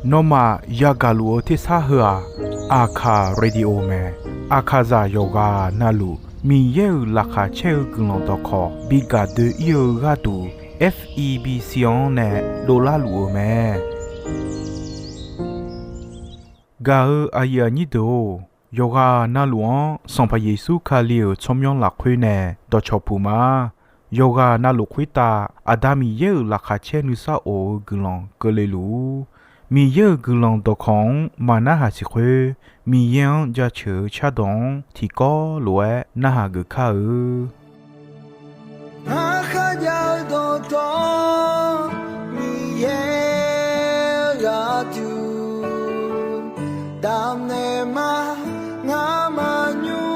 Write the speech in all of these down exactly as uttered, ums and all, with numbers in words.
Nawmaf yagaq luf-eu tersar heu-aq, Aqkaq Radio mae. Aqkaqzaq yawqghaq navluf Miqyaer-euq laqkhaq caer-eu guiqlanq dawqkawq bi gaq doe-ir-eu gharduq, F E B C-anr nae dovlar luf-eu mae. Gaq-eu aqyuif aqnyir deuq-or, yawqghaq navluf-anr Sanqpaq Yeqsur Kali-euq tsawrmyanr lafkhoer nae dawqcawq puq ma. Yawqghaq navluf khoertav Aqda Miqyaer-euq laqkhaq caer nuisar of-eu guiqlanq keuvle luf-ur. Miqyaer-euq guiqlanq dawqkawq-anr maqnarhaq siq khoer, Miqyaer-anr jaceuq-eu cardawq-anr tiqkawv lof-aer narhaq geuf kar-eu. Ngar kharjav-eu dawqtawv Miqyaer-eu gharduq damnaeq ma. Ngar maqnymr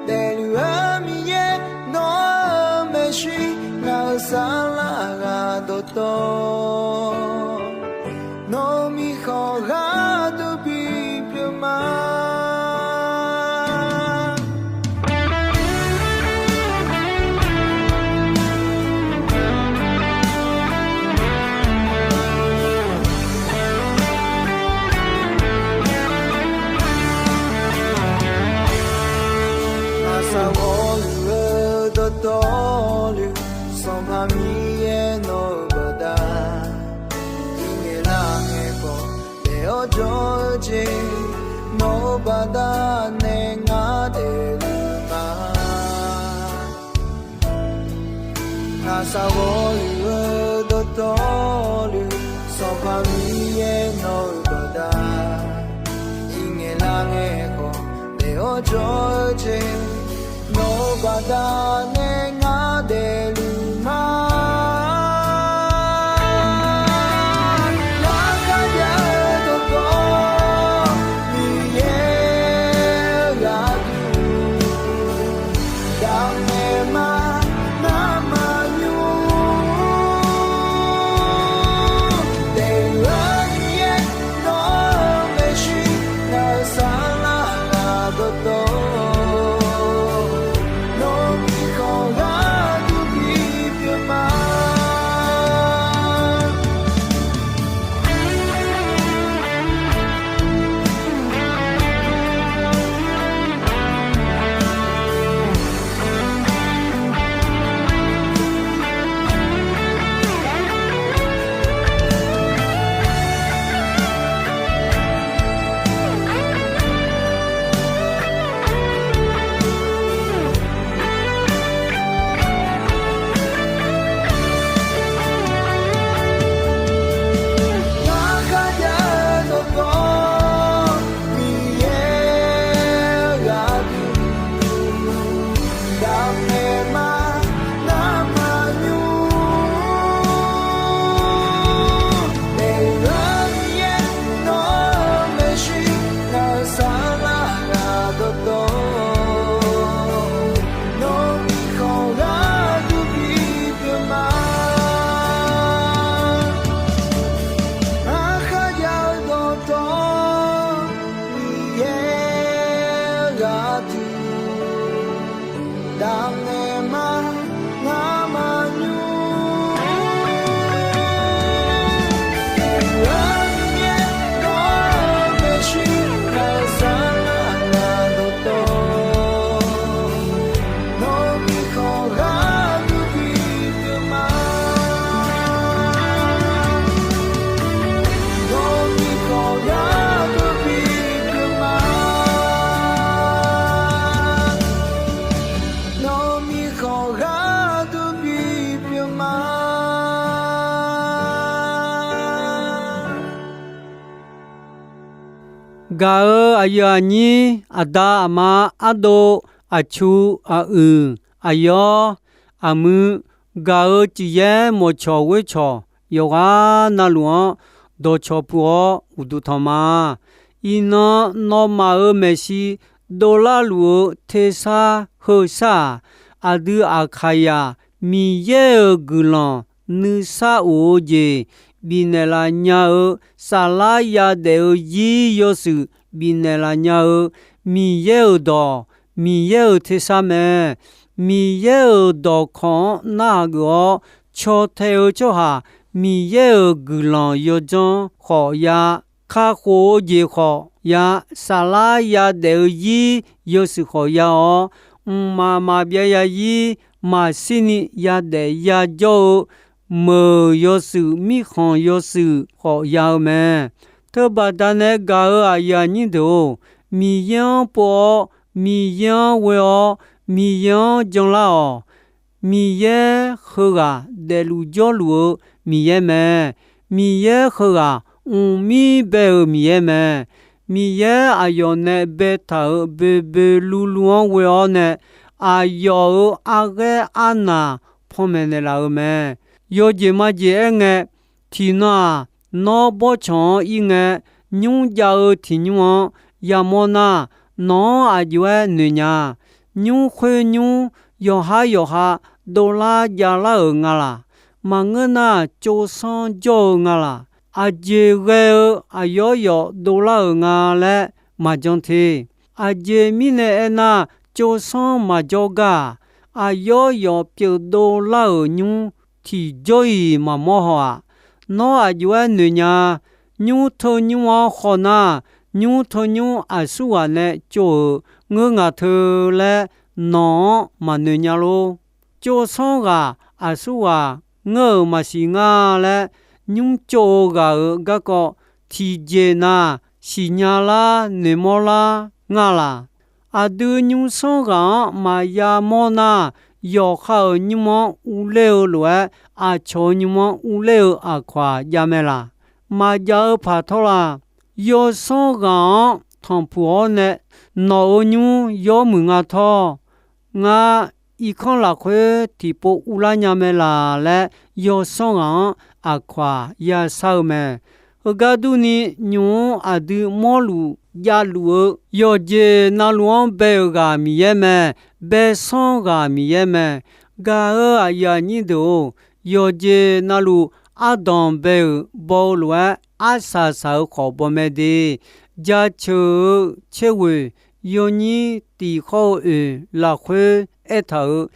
daefluf-eu Miqyaer, nawr-eu maeqshi ngaq-euq saflar ghaq dawqtawv, nawq-eu mirkhanq gharduq bipyeuf ma. Aqsaq ghawqluf-eu dawqtawvluf, Sanqpaq Miqyaer nawq-eu baqda, iqngaeq lar ngaeq khawf daef-awr jawr-eu jeq, nawq-eu baqda nae ngar daefluf ma. Aqsaq ghawqluf-eu dawqtawvluf, Sanqpaq Miqyaer nawq-eu baqda, iqngaeq lar ngaeq khawf daef-awr jawr-eu jeq, nawq-eu baqda nae ngar daefluf ma. Ngar kharjav-eu dawqtawv Miqyaer-eu gharduq damnaeq ma. Ngar maqnymr daefluf-eu Miqyaer, nawr-eu maeqshi ngaq-euq saflar ghaq dawqtawv, nawq-eu mirkhanq gharduq bipyeuf ma. Ngar kharjav-eu dawqtawv Miqyaer-eu gharduq damnaeq ma. Ngar maqnymr daefluf-eu Miqyaer, nawr-eu maeqshi ngaq-euq saflar ghaq dawqtawv, nawq-eu mirkhanq gharduq bipyeuf ma. Ngar kharjav-eu dawqtawv Miqyaer-eu gharduq damnaeq ma. Ngar maqnymr daefluf-eu Miqyaer, nawr-eu maeqshi ngaq-euq saflar ghaq dawqtawv, nawq-eu mirkhanq gharduq bipyeuf ma. Nawq-eu mirkhanq gharduq bipyeuf ma. Nawq-eu mirkhanq gharduq bipyeuf ma. Gaq-eu aqyuif aqnyir, aqda aqma, ardov aqcu, aqyuif aqyawr, aqmuiq, gaq-eu cifyaer mawqcawq ghoercawq yawqghaq navluf-anr dawqcawq puq-awr uqduq tanq ma. Iqnan nawmaf-euq maeqshi dovlar luf-eu tersar heushar-aq, aqdui Aqkaqyaq Miqyaer-euq guiqlanq nuisar of-eu jeq bifnaeq laf nya-eu, saflar yadaef-eu zir yawshuif bifnaeq laf nya-eu, Miqyaer-euq dawq, Miqyaer-euq tersar mae. Miqyaer-euq dawqkawq-anr narhaq geuf-awr, caw tae-eu tsawrhaq, Miqyaer-euq guiqlanq yawdzanr khawf ya, kakhof-eu jeq khawf ya, saflar yadaef-eu zir yawshuif khawf ya-awr, mqmaq maqbyav yazir maqshirni yadaef yajawr-eu meuq yawshuif, mirkhanq yawshuif khawf ya-eu mae. Teubaqda nae gaq-euq aqyuif aqnyir deuq-or, Miqyaer-anr pov-awr, Miqyaer-anr ghoe-awr, Miqyaer-anr janlar-awq. Miqyaer heughaq daefluf jawrluf-eu Miqyaer mae. Miqyaer heughaq mqmir bae-euq Miqyaer mae. Miqyaer aqyawf nae baetaq-euq boeqboeq luvluv-anr ghoe-awr nae, aqyawf-euq arghaer arnaq panmaeq naeqlaf-euq mae. Yawjeq majeq aerngae, tiqnan-aq, nawr bawrtsanq-anr ir ngae, nymr jav-eu tiq nymr-anr yamawr nar, nawq-anr aq jov-aer noeq nya. Nymr khoer nymr yawqhar yawqha dovlar javlar-euq nga laq? Maqngeur nar, tsovsanr jawr-eu nga laq? Aqjeq ghae-eu aqyawf yawf dovlar-euq nga laer maqjan te. Aqjeq mirnae aernar, tsovsanr maqjawr gar-aq, aqyawf yawf pyeuf dovlar-euq nymr tiqjawr-iq maqmawr haw-aq. Nawr aq jov-aer noeq nya. Nymr teu nymr-anr khawf nar, nymr teu nymr aqsurghaq nae tsov-euq ngeur ngaq teu laer nawq-anr maqnoeq nya lor. Tsovsanr ghaq aqsurghaq ngeur-euq maqsiq nga laer, nymr tsov-eu ghaq-euq garkawv tiqjeq na siqnya lar noeqmawr lar nga laq? Aqdui nymrsanr ghaq-anr maqya mawr nar, yawqha-euq nymr-anr urler-eu lof-aer, aqcawq-euq nymr-anr urler-eu aqkawq-aq jav mae laq? Maqjav-eu paq tawr la? Yawsanr ghaq-anr tanqpuq-awr nae, nawq-euq nymr yawmuiq nga tawr, ngar irkanr lafkhoer tiqpov urlar nya mae laq laer, yawsanr ghaq-anr aqkawq-aq yashar-eu mae. Heugar durni, nymq-mr aqdui mawrluf javluf-eu yawqjeq navluf-anr bae-euq ghaq Miqyaer mae. Baesanr ghaq Miqyaer mae. Gaq-euq aqyuif aqnyir deuq-or, yawqjeq navluf ardanq bae-euq baw-eu lof-aer arsaq saq-eu khawf baw mae de. Jaceuq-eu caerghoeq yawnyir tiq khawr-eu oeq lafkhoer aertaq-euq,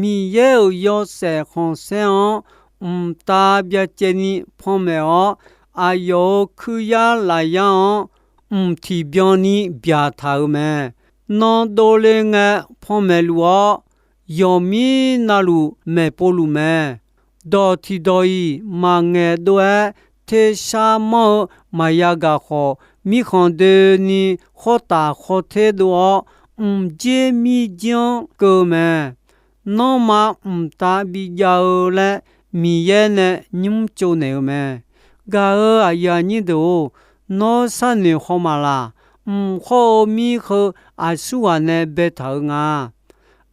Miqyaer-euq yawshaef khanqsaer-anr mqtav byacaevni panmaeq-awr, aqyawf-euq kuiryar lafyar-anr mq tiqbyan ni byaqtaq-euq mae. Nan dovle ngae panmaeq luf-awr, yawqmir navluf maeqpov luf mae. Dawq tiqdawq-iq maqngaeq dov-aer, tersar manr-eu maqya gaq khawf, mirkhanq doeni khawr taf khawr ter dov-awr, mqjer mirjir-anr keuv-eu mae. Nanrma mqtav bijav-eu laer Miqyaer nae nymr tsovnaeq-eu mae. Gaq-euq aqyuif aqnyir deuq-or, nawr sharnoeq haw maq laq? Mq khawr-eu mir heu aqsurghaq nae baetaq-eu nga.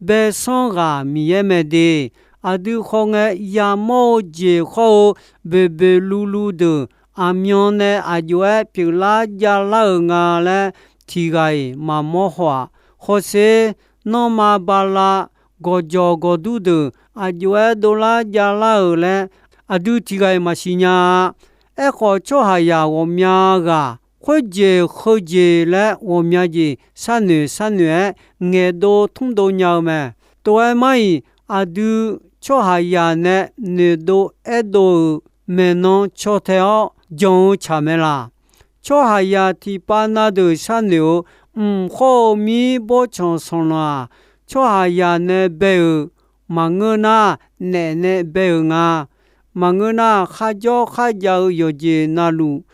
Baesanr ghaq Miqyaer mae de. Aqdui khawf ngae, yamawr-eu jeq khawr-eu boeqboeq luvluv deuq aqmyan nae aq jov-aer pyeuflar javlar-euq nga laer tiq ghaq-iq maqmawr haw-aq. Hawsher, nanrma bala gawqjawq gawqdur deuq aq jov-aer dovlar javlar-euq laer aqdui tiq ghaq-iq maqsiq nya-a. Aerkhawf, tsawrhaqzaq ghawqmya ghaq khoerjeq heujeq laer ghawqmya jeq sharnoeq sharnoeq-aer ngaeqdov tmrdov nya-eu mae. Tov-aer mar-iq, aqdui tsawrhaqzaq nae noeqdov aerdov-euq maeqnan caw tae-awr jan-eu tsaq mae laq? Tsawrhaqzaq tiqpav na deuq sharnoeq-eu, mq khawr-eu mir bawrtsanq sanqlanq-aq, tsawrhaqzaq nae bae-euq maqngeur nar, naef nae bae-euq nga. Maqngeur nar, kharjawr kharjav-eu yawqjeq navluf,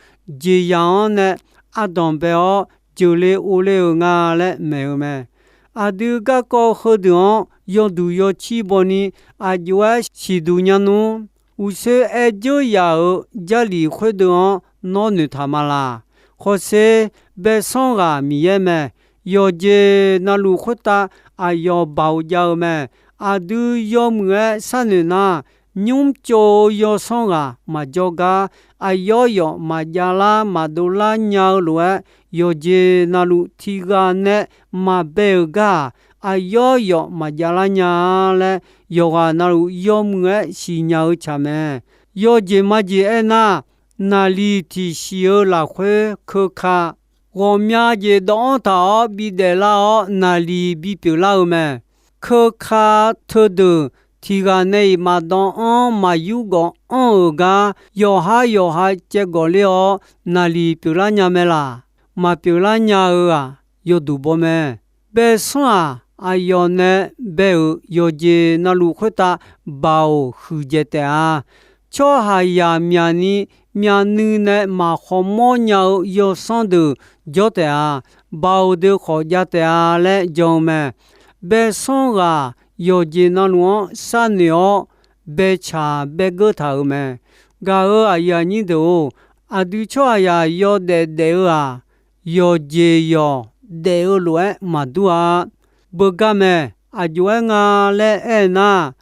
jeqzaq-anr nae ardanq bae-awr jeuqle ovle-euq nga laer maeq-eu mae. Aqdui garkawv heudeuq-anr yawduq yawcir bawni aq jov-aer siqduq nya nmr. Uqshoe aer dzeur yaf-euq Jarlif khoerdeuq-anr nawr noeqtaq ma laq? Hawsher, baesanr ghaq Miqyaer mae. Yawqjeq navluf khoertav aqyawf baoq jav-eu mae. Aqdui yawmuiq-aer sharnoeq nar, nymr tsov-eu yawsanr ghaq maqjawr gar, aqyawf yawf maqjav lar maqdov lar nya-eu lof-aer, yawqjeq navluf tiq ghaq nae maqbae-euq gar-aq, aqyawf yawf maqjav lar nya-a laer, yawqghaq navluf yawmuiq-aer siqnya-eu tsaq mae. Yawjeq majeq aernar, naqliq tiqsiq-eu lafkhoer keuka, ghawqmya jeq dawvanr taq-awr bidaef lar-awr naqliq bipyeuf lar-eu mae. Keuka teudeuq tiq ghaq nae-iq maqdawv anr maqyur gawf anr-euq gar, yawqhar yawqha caevgawf ler-awr naqliq pyeuflar nya mae laq. Maqpyeuflar nya-eu-aq, yawduq baw mae. Baesanr-aq, aqyawf nae bae-euq yawqjeq navluf khoertav baoq huiqdzaeq taef-a. Tsawrhaqzaq myaqni myavnuiv nae maqkhawq mawrnya-eu yawsanr deuq jawr taef-a. Baoq deuq khawf jav taef-a laer jan-eu mae. Baesanr ghaq yawqjeq navluf-anr sharnoeq-awr, baetsaq baegeur taq-euq mae. Gaq-euq aqyuif aqnyir deuq-or, aqdui tsawrhaqzaq yawdaef daef-eu-aq, yawqjeq yawq daef-eu lof-aer maqdur-a. Beugar mae. Aqjox-aer nga laer aer nar,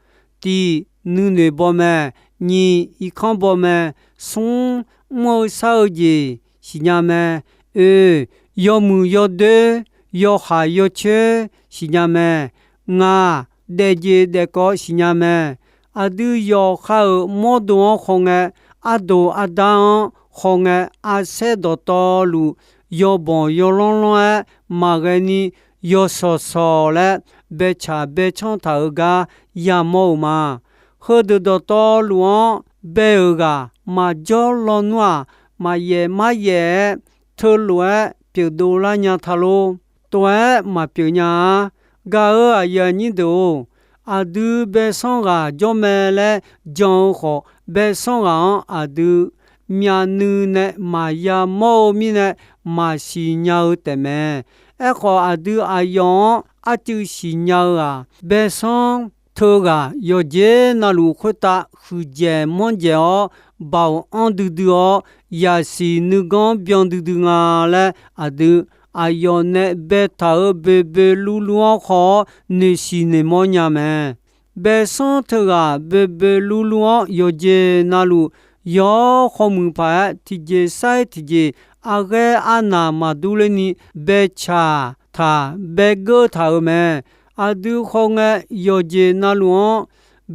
tiq, nuinoeq baw mae. Nyiq, irkanr baw mae. Smr, mr-eu shar-eu jeq siqnya mae. Oe, yawmuiq yawdoer, yawkhaq yawcoer siqnya mae. Ngaq, daefjeq daefkawv siqnya mae. Aqdui yawqha-euq mawrdo-anr khawngae, ardoq arda-anr khawngae, arsaer dawqtawvluf yawbanq yawlanr lanr-aer maqghae ni yawshawq shawq laer baetsaq baecanr taq-euq gar yamawr-euq ma. Heudeuq dawqtawvluf-anr bae-euq ghaq maqjawr lawnmr-aq, maqyaef maryaef-aer teulof-aer pyeufdov lar nya ta lor. Tov-aer maqpyeuf nya-a. Gaq-euq aqyuif aqnyir deuq-or, aqdui baesanr ghaq jawr mae laer jan-eu khawf, baesanr ghaq-anr aqdui myavnuiv nae maqya mawr-eu mirnae maqsiq nya-eu taefmae. Aerkhawf, aqdui aqyawf-anr arcuiv siqnya-eu-aq, baesanr teughaq yawqjeq navluf khoertav huiqdzaeq manrdzaeq-awr, baoq anr duidui-awr, yaqsiq nuiganr byan duidui nga laer, aqdui aqyawf nae baetaq-euq boeqboeq luvluv-anr khawf-awr noeqsiq noeqmawr nya mae. Baesanr teughaq boeqboeq luvluv-anr yawqjeq navluf yawr khawmuiq paq-aer tiqjeq sar-ir tiqjeq arghaer arnaq maqdur lerni baetsaq taq baegeur taq-euq mae. Aqdui khawf ngae, yawqjeq navluf-anr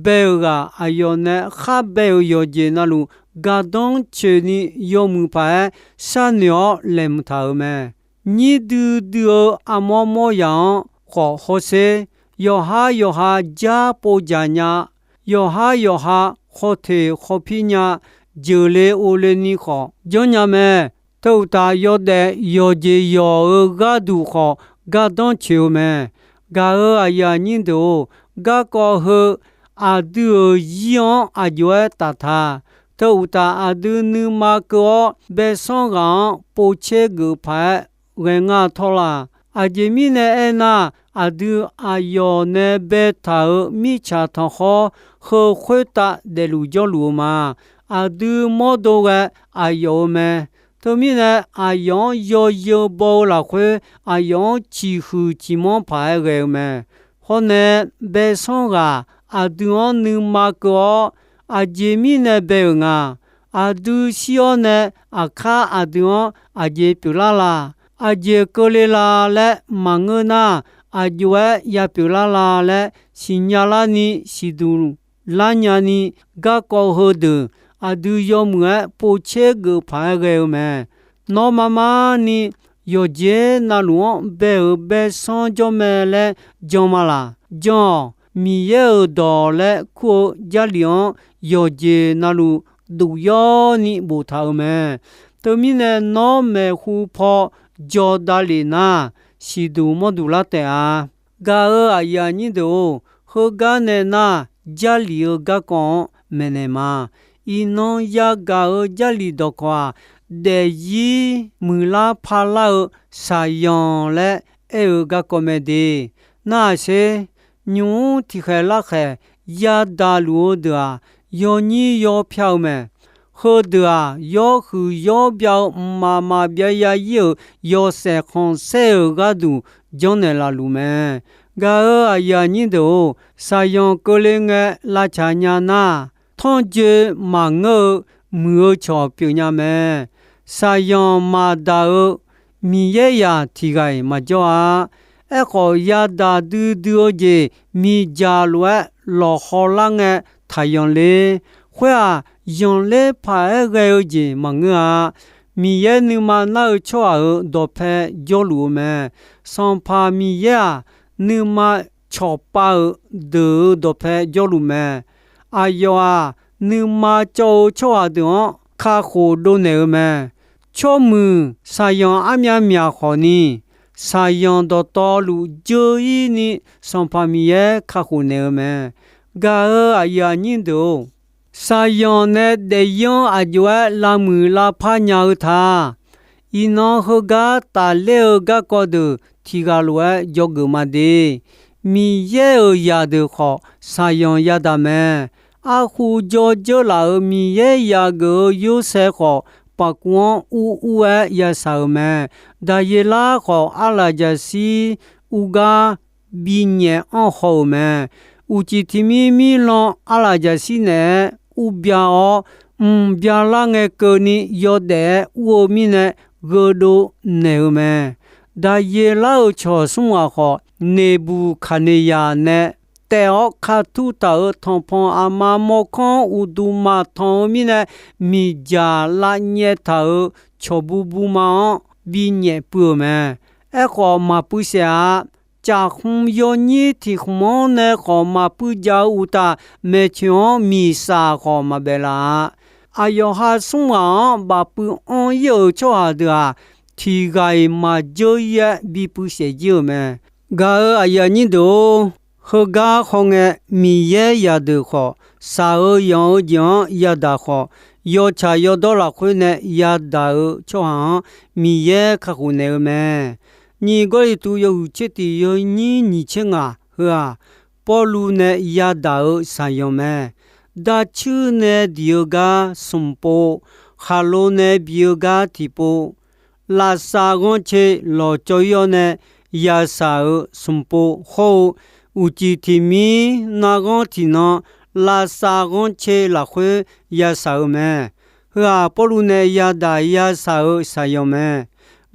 bae-euq ghaq aqyawf nae khar bae-euq yawqjeq navluf gardanr coeqni yawmuiq paq-aer sharnoeq-awr laeqhmq taq-euq mae. Nyir duidui-eu armawr mawr yaq-anr khawf hawsher. Yawqhar yawqha jar pov dzaq nya, yawqhar yawqha khawf teq khawf pir nya, jeuqle ovle ni khawf janrnya mae. Teu uqtaf, yawdaef yawqjeq yawq-euq gharduq khawf gardanr coeq-eu mae. Gaq-euq aqyuif aqnyir deuq-or, garkawv heu aqdui-euq zir-anr aqjox-aer taf ta. Teu uqtaf, aqdui nuima keuv-awr baesanr ghaq-anr povtser geuf paq-aer ghae ngar tawr la. Aqjeq mirnae aernar, aqdui aqyawf nae baetaq-euq mirtsaq tanqkhawr heu khoertav daefluf jawrluf-eu ma. Aqdui mawrdo ghae aqyawf-eu mae. Teumirnae, aqyawf-anr yawzeu baw-eu lafkhoer, aqyawf-anr ciqhuiq ciqmanr paq-aer ghae-eu mae. Hawr nae, baesanr ghaq aqdui-anr nuima keuv-awr, aqjeq mirnae bae-euq nga. Aqdui shir-awr nae, aqkar aqdui-anr aqjeq pyeuflar la, aqjeq keuvle la laer maqngeur nar, aqjox-aer yapyeuf lar la laer siqnya larni siqduq lar nyani, garkawv heudeuq aqdui yawmuiq-aer povtser geuf paq-aer ghae-eu mae. Nawr mar mar ni yawqjeq navluf-anr bae-euq baesanr jawr mae laer jan ma laq? Jan-awq. Miqyaer-euq dawq laer kur-eu Jarlif-anr yawqjeq navluf duq yawr ni boftaq-euq mae. Teumirnae, nawr maeqhu paw jawr davlef nar, siqduq mawr duq lar taef-a. Gaq-euq aqyuif aqnyir deuq-or, heugar nae nar, Jarlif-eu garkawv-anr maeqnaeq ma. Iqnan yagaq-euq Jarlif dawqkawq-aq, daefzir muiqlar parlar-eu shaqzanq laer aer-eu garkawv mae de. Nar-aq sher, nymq-mr tiqkhaeq larkhaeq yadaq luf-eu deuq-aq, yawnyir yawpya-eu mae. Heudeuq-aq, yawhuiq yawbyav-eu mqmaq maqbyav ya ir-euq yawshaef khanqsaer-euq gharduq janrnaeq laf luf mae. Gaq-euq aqyuif aqnyir deuq-or, shaqzanq keuvle ngae lavcaq nya nar, tanrjoe maqngeur-eu muiq-eu cawq pyeufnya mae. Shaqzanq maqdaq-eu Miqyaer zaq tiq ghaq-iq maqjawr-a. Aerkhawf, yadaq duidui-eu jeq miqdzaq lof-aer lawqhaw lar ngae taqyanq le. Khoer-aq, zanqler paq-aer ghae-eu jeq maqngeur-a. Miqyaer nuima nar-eu tsawrhaq-euq dawqpae jawrluf-eu mae. Sanqpaq Miqyaer-aq, nuima cawqpav-euq deuq-euq dawqpae jawrluf mae. Aqyawf-aq, nuima cawv-eu tsawrhaq deuq-anr kakhof dovnaeq-eu mae. Tsawrmuiq saqyanq armyav myaq khawfni, saqyanq dawqtawvluf dzeur-ir ni Sanqpaq Miqyaer kakhof naeq-eu mae. Gaq-euq aqyuif aqnyir deuq-or, saqyanq nae daefzir-anr aqjox-aer lavmuiq lavpar nya-eu ta. Iqnan heugar tafler-eu garkawv deuq tiq ghaq lof-aer dzawgeuf ma de. Miqyaer-euq zaqdeuq khawf, saqyanq yadaq mae. Arhu dzawdzeur laf-euq Miqyaer yagaq-euq Yorsaev khawf, paqkuv-anr ur ur-aer yashaq-euq mae. Daqyeqlar khawf, arlaqjaqshir ur gar binyaef anr haw-euq mae. Uqcif tiq mir mirlan arlaqjaqshir naeq-aer ur bya-awr, mq byalar ngae keuvni yawdaef-aer ur-eu mirnae gheudov naeq-eu mae. Daqyeqlar-euq cawq smr ghaq khawf, Neqbuqkaqneqzaq nae taef-awr ka tur taq-euq tanqpanq aqma mawrkawr-anr uqduq maqtanq-eu mirnae, miqdzaq lavnyaev taq-euq cawqbu buma-anr binyaef puiv-euq mae. Aerkhawf, maqpuiv saef-a. Caqkhmq yawnyir tiq khmq-anr nae khawf maqpuiv jav-eu uqtaf, maeqtsoeq-anr miqsaq khawf maqbaef laf-a. Aqyawf ha smr ghaq-anr bafpuiv anr-ir-euq tsawrhaq deuq-aq, tiq ghaq-iq maqdzeur-ir-aer bipuiv saef jir-euq mae. Gaq-euq aqyuif aqnyir deuq-or, heugar hawngae, Miqyaer zaqdeuq khawf, shaq-eu yanq-eu jeq-anr yadaq khawf, yawtsaq yawdawr lafkhoer nae yadaq-eu tsawrhaq-anr Miqyaer kakhof naeq-eu mae. Nyiq Gawrliqtu yawhuiq tser tiq yawnyir nyiq tser ngaq heu-aq, Pawrluv nae yadaq-euq saqyanq mae. Darcuir nae diq-eu gar smq pov, khaqlo nae bi-eu gar tiq pov, lavsav ghanrcae lawqcawv-ir-awr nae yashaq-euq smq pov hawr-eu, uqcif tiq mir narghanr tiq nan lavsav ghanrcae lafkhoer yashaq-euq mae. Heu-aq, Pawrluv nae yadaq yashaq-euq saqyanq mae.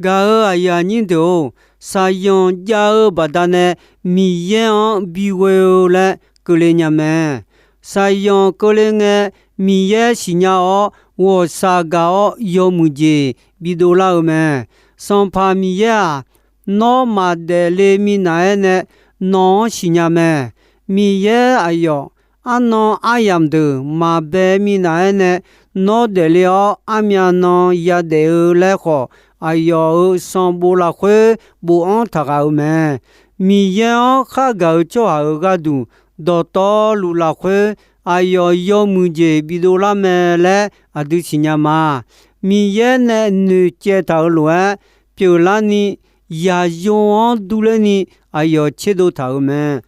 Gaq-euq aqyuif aqnyir deuq-or, saqyanq jav-eu baqdanae Miqyaer-anr bighoe-eu laer keuvle nya mae. Saqyanq keuvle ngae, Miqyaer siqnya-awr, ghawqshaq gaq-awr yawmuiq jeq bidov lar-eu mae. Sanqpaq Miqyaer-aq, nawr maqdaef le minav-aer nae nawq-anr siqnya mae. Miqyaer aqyawf, arnan aryamq deuq maqbae minav-aer nae nawr daefle-awr, armyav nan yadaef-eu laer khawf, aqyawf-euq sanqbof lafkhoer bofanr taqghaq-euq mae. Miqyaer-anr khargaq-eu tsawrhaq-euq gharduq, dawqtawvluf lafkhoer aqyawf yawmuiq jeq bidov lar mae laer aqdui siqnya ma. Miqyaer nae noeqcaev taq-euq lof-aer pyeuflarni, yaqyo-anr durlerni aqyawf tserdov taq-euq mae.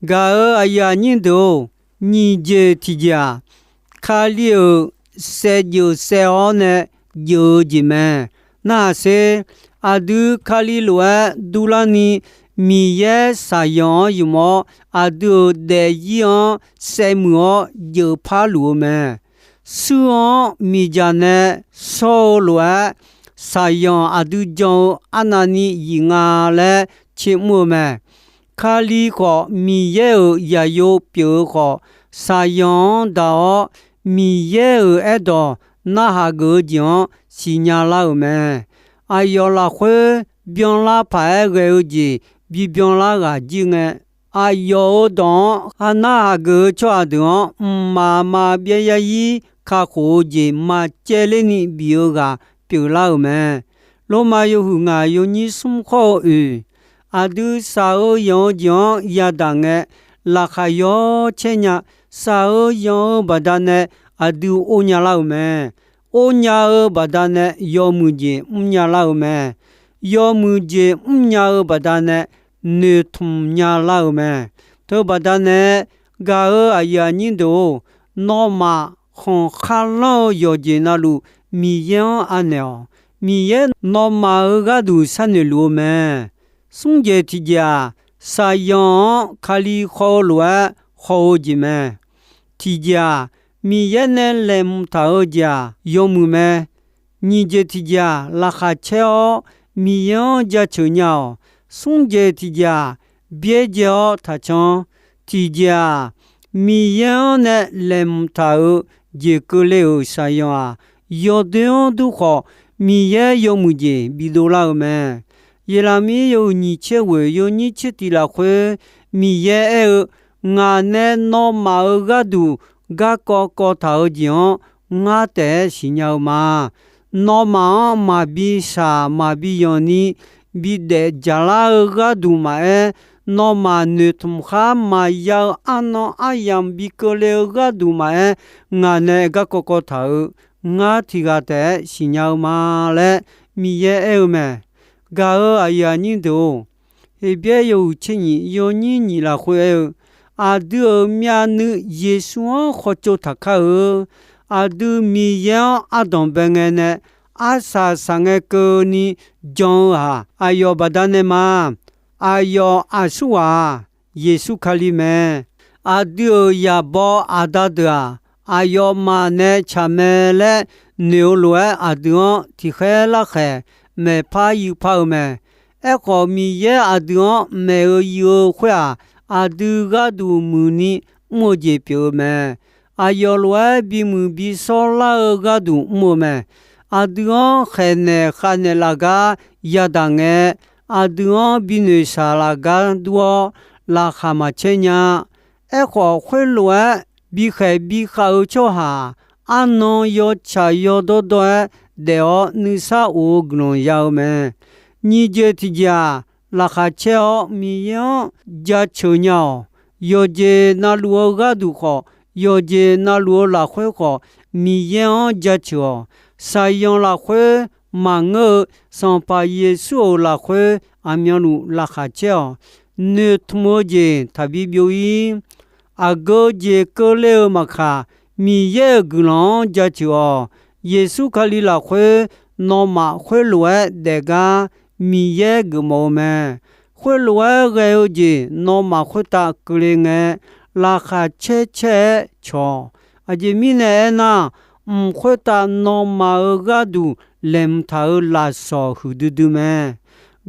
Gaq-euq aqyuif aqnyir deuq-or, nyiq jeq tiqjeq-aq, Kali-euq saevdzeuf saev-awr nae dzeuf-eu jeq mae. Narhaq sher, aqdui Kali lof-aer durlarni, Miqyaer saqyanq-anr ymq-awr, aqdui-euq daefzir-anr saevmuiq-awr dzeuf parluf-eu mae. Shuir-anr miqdzaq nae shawr-eu lof-aer, saqyanq aqdui jan-eu arnavni zif nga laer tsermr-eu mae. Kali khawf, Miqyaer-euq yaqyo pyeuf-eu khawf, saqyanq-anr daq-awr, Miqyaer-euq aerdawq narhaq geuf-eu jeq-anr siqnya lar-euq mae. Aqyawf lafkhoer byanlar paq-aer ghae-eu jeq bibyan lar ghaq jir ngae, aqyawf-euq dawq-anr ha narhaq geuf-eu tsawrhaq deuq-anr mqmaq maqbyav yarzir kakhof-eu jeq maqcaevler ni bif-eu ghaq pyeuflar-euq mae. Lormav yawhuiq ngaq yawnyir smr khawr-eu oeq, aqdui shaq-eu yanq-eu jeq-anr yadaq ngae, laqkhaq yawcaer nya. Shaq-eu yanq-eu baqdanae aqdui or nya lar-euq mae. Or nya-eu baqdanae yawmuiq jeq mrnya lar-euq mae. Yawmuiq jeq mrnya-eu baqdanae noeqtmq nya lar-euq mae. Teubaqdanae gaq-euq aqyuif aqnyir deuq-or, nawmaf khanqkharlanr-eu yawqjeq navluf Miqyaer-anr anaeq-awq. Miqyaer nawmaf-euq gharduq sharnoeq luf-eu mae. Smr jeq tiqjeq-aq, saqyanq-anr Kali khawv-eu lof-aer khawv-eu jeq mae. Tiqjeq-aq, Miqyaer nae laeqhmq taq-eu jeq-aq yawmuiq mae. Nyiq jeq tiqjeq-aq, laqkhaq caer-awr Miqyaer-anr jaceuq nya-awq. Smr jeq tiqjeq-aq, byaerdzae-awr taqcan. Tiqjeq-aq, Miqyaer-anr nae laeqhmq taq-euq jeq keuvle-euq saqyanq-aq, yawdoer-anr dur khawf, Miqyaer yawmuiq jeq bidov lar-eu mae. Yeqlaqmir yawhuiq nyiq tser ghoeq yawnyir tser tiq lafkhoer, Miqyaer aer-eu, Ngaq nae nawmaf-euq gharduq garkawv kawv taq-eu jeq-anr ngar taef-aer siqnya-eu ma. Nawmaf-anr maqbi shaq maqbi yanq ni bidaef jaqlar-eu gharduq maqaer, nawmaf noeqtmq khar maqya-eu arnan aryamq bi keuvle-eu gharduq maqaer, ngaq nae garkawv kawv taq-euq ngar tiq ghaq taef-aer siqnya-eu ma laer Miqyaer aer-eu mae. Gaq-euq aqyuif aqnyir deuq-or, Heqbyaer yawhuiq tser nyif yawnyir nyif lafkhoer aer-eu, aqdui-euq myavnuiv Yeqsur-anr khawtsov taqkar-eu, aqdui Miqyaer-anr ardanq bae ngae nae arsaq saq ngae keuvni jan-eu-aq, aqyawf baqdanae ma. Aqyawf aqsurghaq-aq, Yeqsur Kali mae. Aqdui-euq yaqbaw aqda deuq-aq, aqyawfmaf nae tsaq mae laer noeq-eu lof-aer, aqdui-anr tiqkhaer larkhaeq maeqpar yuipar-eu mae. Aerkhawf, Miqyaer aqdui-anr maeq-eu yuiv-eu khoer-aq, aqdui gharduq muiqni mr-eu jeq pyeuf-eu mae. Aqyawf lof-aer bimuiq bishawr lar-eu gharduq mr-eu mae. Aqdui-anr khaeqnaeq khavnaeq laf gar yadaq ngae, aqdui-anr binoeq shaq laf gar dur-awr laqkhaq maqcaer nya. Aerkhawf, khoerlof-aer bikhaeq bikhav-eu tsawrhaq-aq, arnan yawtsaq yawdawr dawr-aer daef-awr nuisar of-eu guiqlanq ya-eu mae. Nyiq jeq tiqjeq-aq, laqkhaq caer-awr Miqyaer-anr jaceuq nya-awq. Yawqjeq navluf-eu gharduq khawf, yawqjeq navluf-eu lafkhoer khawf, Miqyaer-anr jaceuq-awq. Shaqyanq lafkhoer maqngeur-eu Sanqpaq Yeqsur-euq lafkhoer aqmyanluf laqkhaq caer-awq. Noeqtmq-eu jeq taqbi byov-ir. Aqgeu jeq keuvle-eu maqkaq, Miqyaer-euq guiqlanq-anr jaceuq-awq. Yeqsur Kali lafkhoer nawmaf khoerlof-aer daefgar Miqyaer geufmawf-eu mae. Khoerlof-aer ghae-eu jeq nawmaf khoertav keuvle ngae, laqkhaq caer caer-aer cawq-awq. Aqjeq mirnae aernar, mq khoertav nawmaf-euq gharduq laeqhmq taq-euq lafsawq huiqdui dui mae.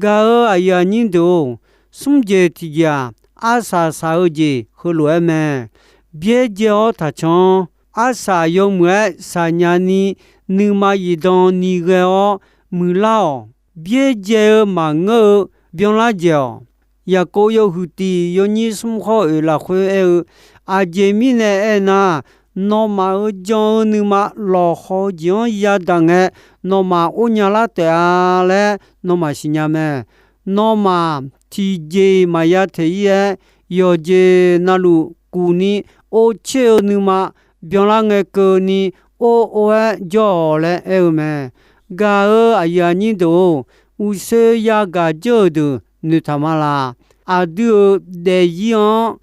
Gaq-euq aqyuif aqnyir deuq-or, smr jeq tiqjeq-aq, arsaq saq-eu jeq heulof-aer mae. Byaerdzae-awr taqcan-awr, arsaq yawmuiq-aer saqnya ni nuima zifdan ni ghae-awr muiqlar-awq. Byaerdzae-eu maqngeur-eu byanlar dzaeq-awq. Yaqkov yawhuiq tiq yawnyir smr khawr oeq lafkhoer aer-eu, Aqjeq mirnae aernar, nawmaf-euq jan-eu nuima lawqhaw-eu jeq-anr yadaq ngae, nawmaf or nyalar taef-a laer nawmaf siqnya mae. Nawmaf tiqjeq-iq maqya taeq-ir-aer, yawqjeq navluf kuf ni or caer-eu nuima byanlar ngae keuvni or or-aer jawr-awq laer aer-eu mae. Gaq-euq aqyuif aqnyir deuq-or, uqshoe yagaq dzeur-euq deuq noeqtaq ma laq. Aqdui-euq daefzir-anr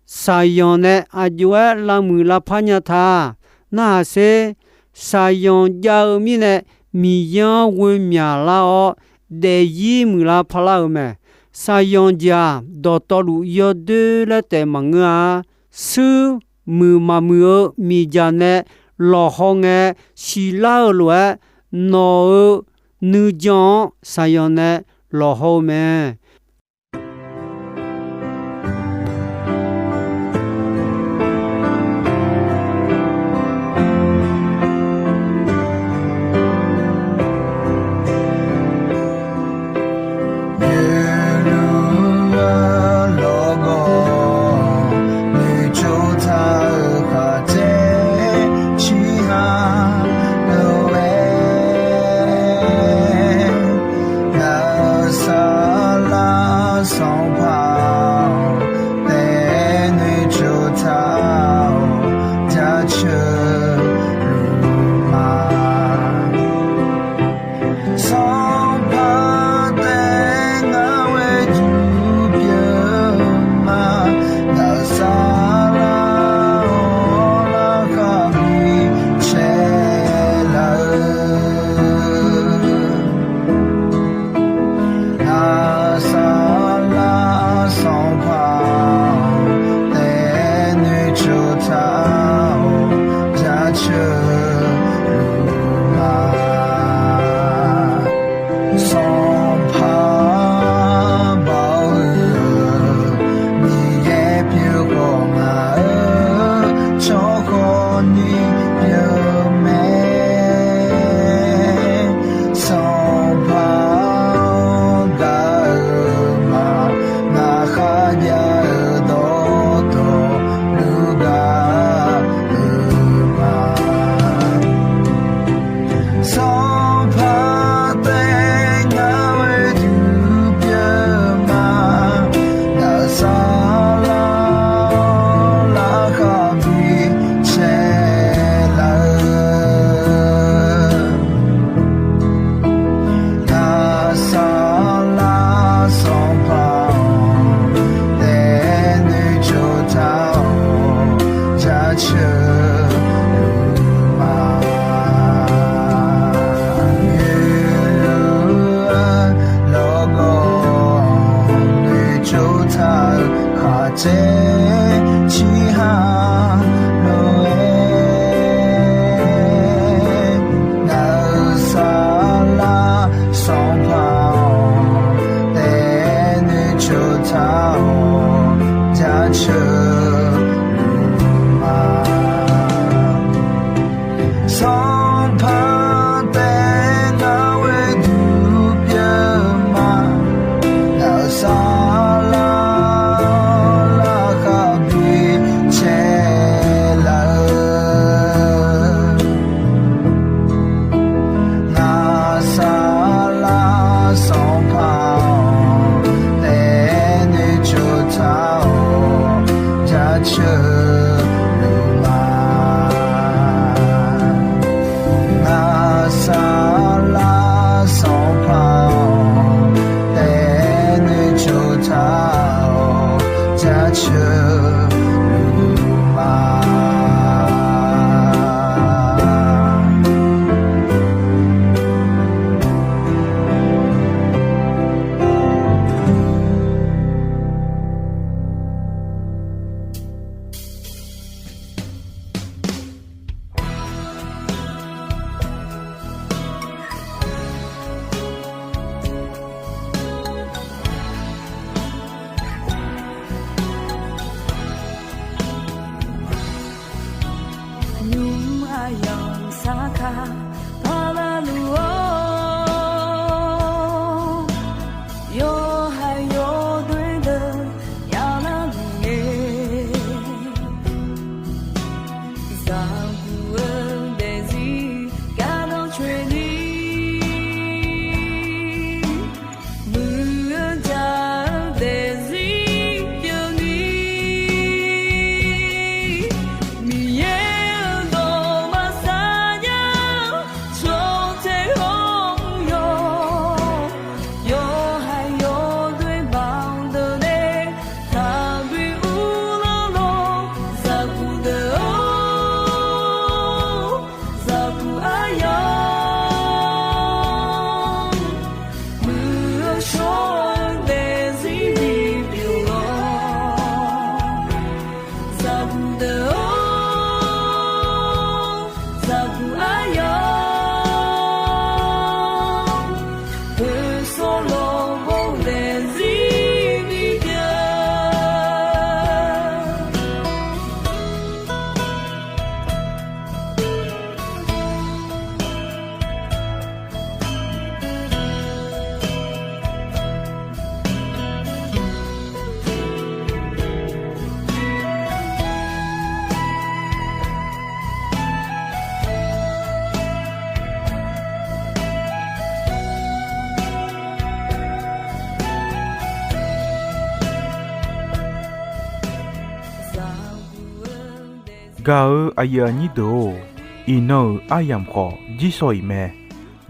saqyanq nae aq jov-aer lavmuiq lavpar nya ta. Narhaq sher, saqyanq jav-eu mirnae Miqyaer-anr ghoemyaqlar-awr, daefzir muiqlar parlar-eu mae. Saqyanq jeq-aq, dawqtawvluf yawdoer laer taef maqngeur-a. Shuir muiq maqmuiq-eu miqdzaq nae lawqhaw ngae, siqlar-eu lof-aer nawq-euq nuijan-anr saqyanq nae lawqhaw-eu mae. Sanqpaq Baoq-eu Miqyaer pyeuf khawf ngaq-euq tsawrhawq ni pyeuf mae. Sanqpaq-anr gaq-euq ma, ngaq kharjav-eu Nymq aqyamq sarkaq paqlaq luf-awr, yawhaiq yawdoer-eu yaqlar luf ngae, zaqguq-eu daefzir gardanr coeni, muiq-eu jaq-eu daefzir pyeufni, Miqyaer-euq dawq maqsar nya-eu tsawrtser hawr-eu yawq, yawhaiq yawdoer baqdeuq nae taqbi uvlanr lor, zaqguq deuq-or, zaqguq aryamq muiq-eu shawr-eu daefzir bipyeuf-awr, zaqguq deuq-or, zaqguq aryamq, poeqsawr lawqbawr daefzir bipyeuf Gaq-eu aqyuif aqnyir deuq-or, iqnan-euq aryamq khawf jirsawq iq mae.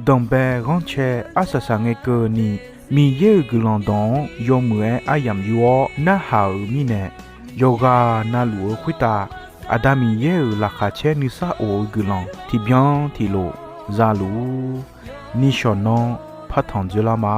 Danqbae ghanrcae arsaq saqngae keuvni, Miqyaer-euq guiqlanq dawq-anr yawmuiq-aer aryamq yur-awr narhaq-euq mirnae, yawqghaq navluf-eu khoertav Aqda Miqyaer-euq laqkhaq caer nuisar of-eu guiqlanq tiqbyan tiqlof zaluf-ur. Nishawq nanr partanq dzoerlar ma.